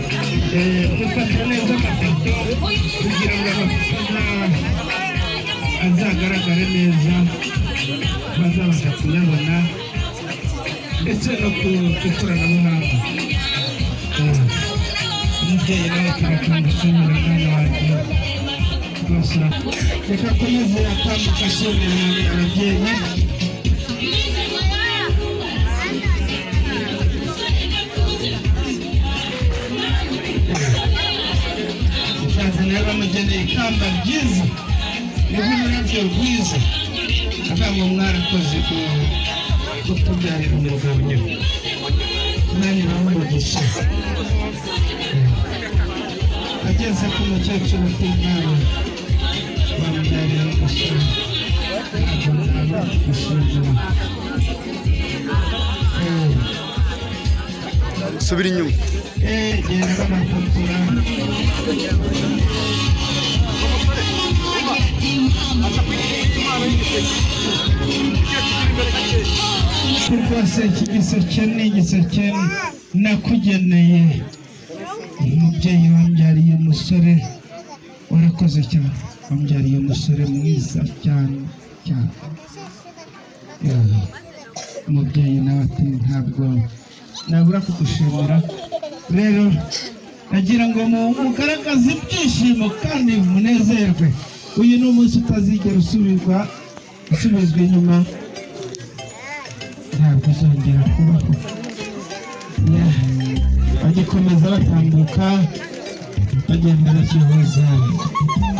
Dufata neza amafoto kugira ngo amafoto azagaragare neza, bazabasha kuyabona ndetse no ku ikoranabuhanga. Umubyeyi nawe turamushimira, mwana wanjye rwose. Reka akomeze atambuka ashimira ababyeyi. Umusaza nawe bamugeneye ikamba ryiza n'ururabyo rwiza, avuga ngo mwarakoze kutubyarira umugabo, Imana ibahe umugisha. Ageze ku mukecuru ati nawe bamubyarira umusore, ntabwo nabura kugushimira. Subira inyuma. Genda banafotora. Rwose iki giseke ni igiseke nakugeneye, umubyeyi wambyariye umusore, warakoze cyane, wambyariye umusore mwiza cyane cyane. Umubyeyi nawe ati ntabwo nabura kugushimira. Rero nagira ngo mugaragaze ibyishimo kandi munezerwe. Uyu ni umunsi utazigera usubizwa inyuma, ntabwo uzongera kubaho. Bagikomeza batambuka bagenda basuhuza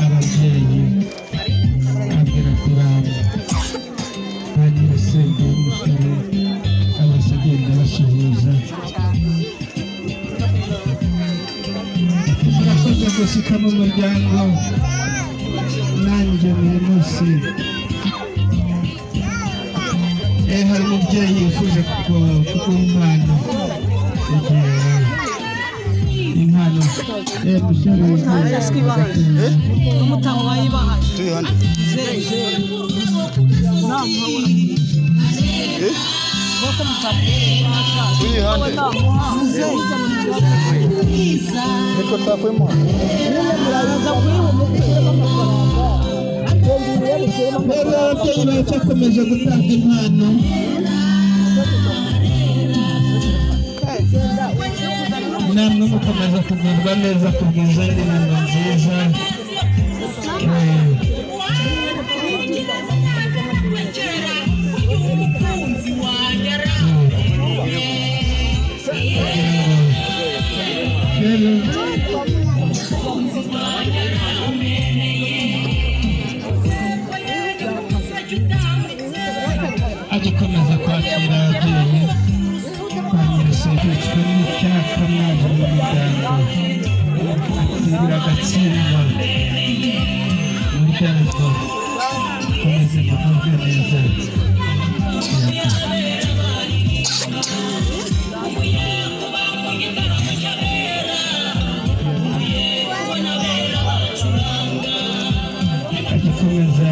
ababyeyi, babwira ati ba nyirasenge w'umusore, abose agenda basuhuza. Murakoze gushyika mu muryango nanjye buri munsi. Hari umubyeyi wifuje kuguha impano, impano musore rero ababyeyi baracyakomeje gutanga impano. Namwe mukomeza kugubwa neza kubwiza indirimbo nziza. Agikomeza kwakira ababyeyi ba nyirasenge kwicwa n'icyaka mwaje mu muryango, biragatsindwa umuryango ukomeze kugubwa neza. Agikomeza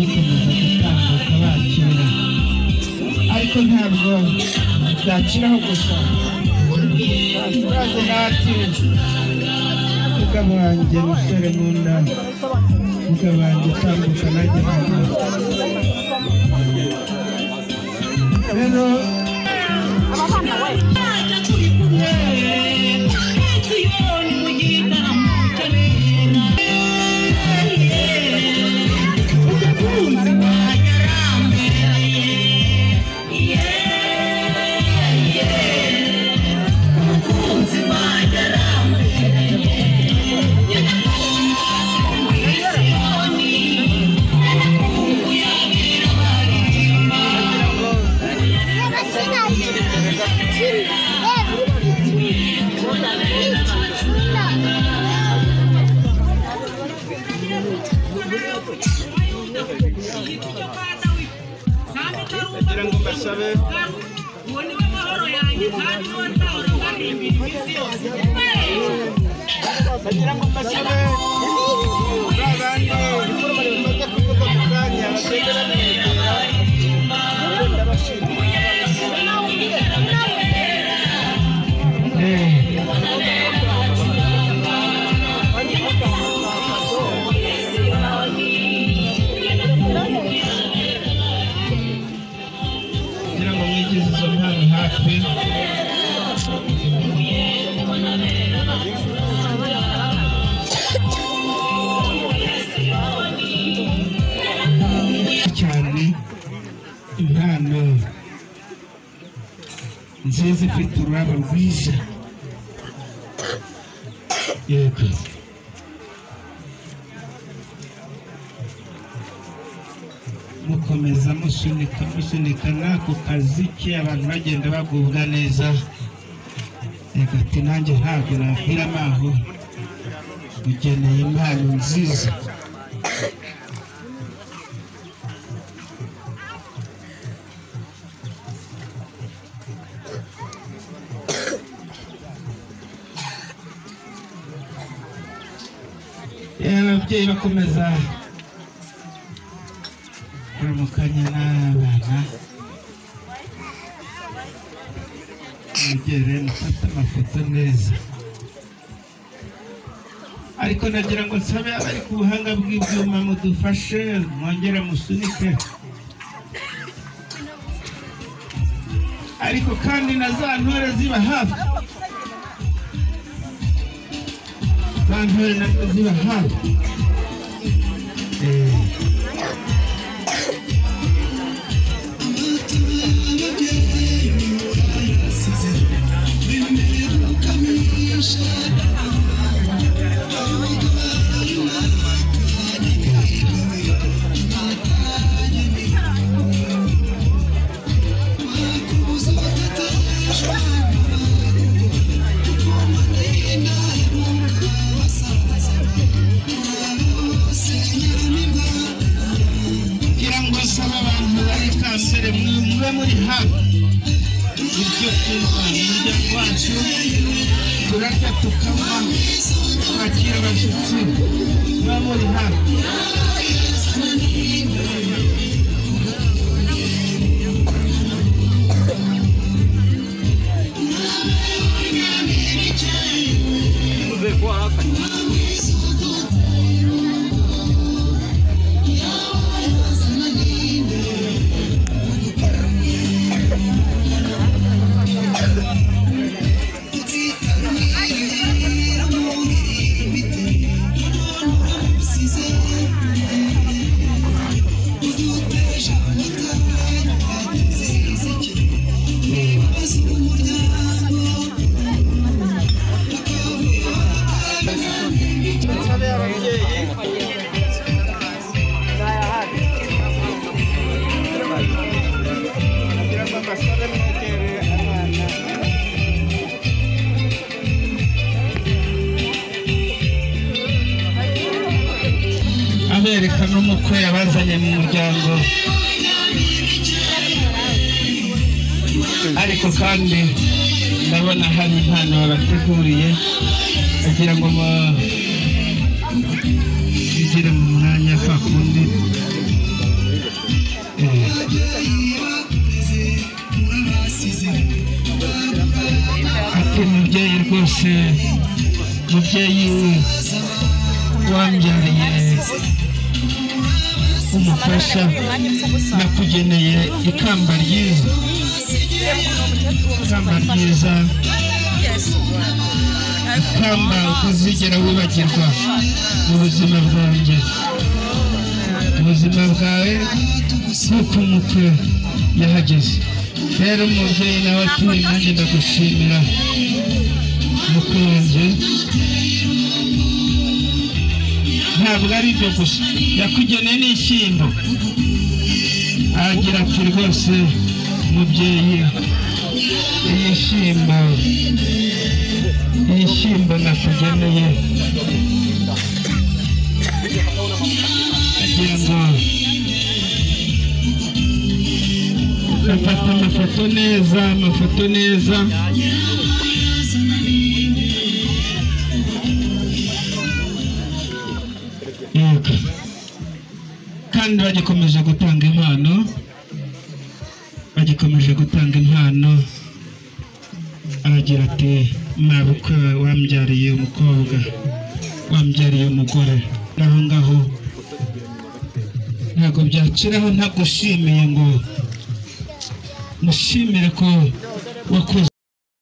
gutambuka bakira, ariko ntabwo byakiraho gusa. Uraza nati mugabo wanjye musore nkunda, mugabo wanjye utambuka nanjye ntabwo. Rero Bagira ngo mbasabe babandi nziza ifite ururabo rwiza. Yego, mukomeza musunika musunika n'ako kaziki, abantu bagenda bagubwa neza. Yego, ati nanjye ntabwo naviramo aho, ugeneye impano nziza. Ababyeyi bakomeza kuramukanya n'abana, mugere mufate amafoto neza. Ariko nagira ngo nsabe abari ku buhanga bw'ibyuma mudufashe mwongere musunike, ariko kandi na za ntore ziba hafi, za ntore nazo ziba hafi. Mube muri hafi ibyo kunywa mu muryango wacu, turarya tukanywa, twakira abashyitsi, mube muri hafi. Abereka n'umukwe yabazanye mu muryango, ariko kandi ndabona hari impano babateguriye kugira ngo bigere mu mwanya kwa kundi. Ati mubyeyi rwose, mubyeyi wambyariye umufasha, nakugeneye ikamba ryiza, ikamba ryiza, ikamba utazigera wibagirwa mu buzima bwanjye, mu buzima bwawe, kuko umukwe yahageze. Rero umubyeyi nawe ati nanjye ndagushimira mukwe wanjye. Ntabwo ari ibyo gusa, yakugeneye n'ishyimbo. Agira ati rwose mubyeyi, iyi shyimbo nakugeneye, agira ngo afata amafoto neza, amafoto neza. Kandi bagikomeje gutanga impano, bagikomeje gutanga impano. Aragira ati mabukwe wambyariye umukobwa, wambyariye umugore, aho ngaho ntabwo byaciraho ntagushimiye ngo mushimire ko wakoze.